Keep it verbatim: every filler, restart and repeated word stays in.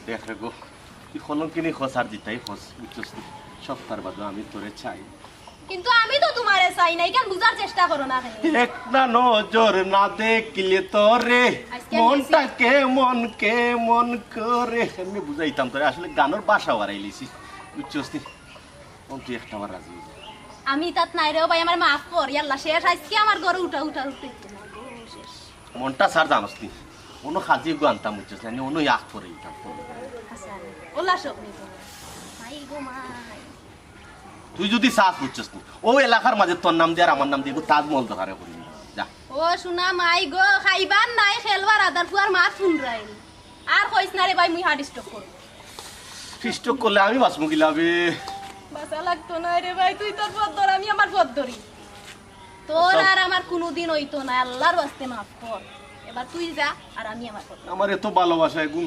দেখ রে গো, তুই কলঙ্কিনী খোঁজ আর জিতাই খোঁজ, বুঝছস নি? সপ্তাহর বাদে আমি তোরে চাই। কিন্তু আমি তো তুমারে চাই না, ইখান বুঝার চেষ্টা করো না কেনে? একটা নজর না দেখলে তোরে, আজকে মনটা কেমন কেমন করে। এমনি বুঝাইতাম তোরে, আসলে গানর ভাষা হারাইলিছি, বুঝছস নি? অখন তুই একটা বার রাজি অই যা। আমি তাত নাই রে, ও ভাই, আমারে মাফ কর, ইয়াল্লা শেষ, আইজকে আমার ঘরো উঠা উঠা উঠতে। মনটা ছাড়, জানোস নি, অনো কাজি গু আনতাম, বুঝছস না, অনো এক করে দিতাম। আচ্ছা, ওলা সব নিব। মাই গো মাই। তুই যুদি চাস, বুঝছস নি, অউ এলাকার মাঝে তোর নাম দিয়া আর আমার নাম দিয়া এগু তাজমহল দরকারে করি, যা। ও সোনা মাই গো, খাইবার নাই, খেলবার আদার ফুয়ার মাত হুনরাইল। আর কইস না রে ভাই, মুই heart stroke করমু। Stroke করলে আমি বাঁচমু কিলা বে? বাঁচা লাগতো না রে ভাই, তুই তোর পথ ধর, আমি আমার পথ ধরি। তোর আর আমার কুনুদিন অইতো না, আল্লার ওয়াস্তে মাফ কর। এবার তুই যা, আর আমি আমার পথ ধরি। আমার এত ভালোবাসা এগুন,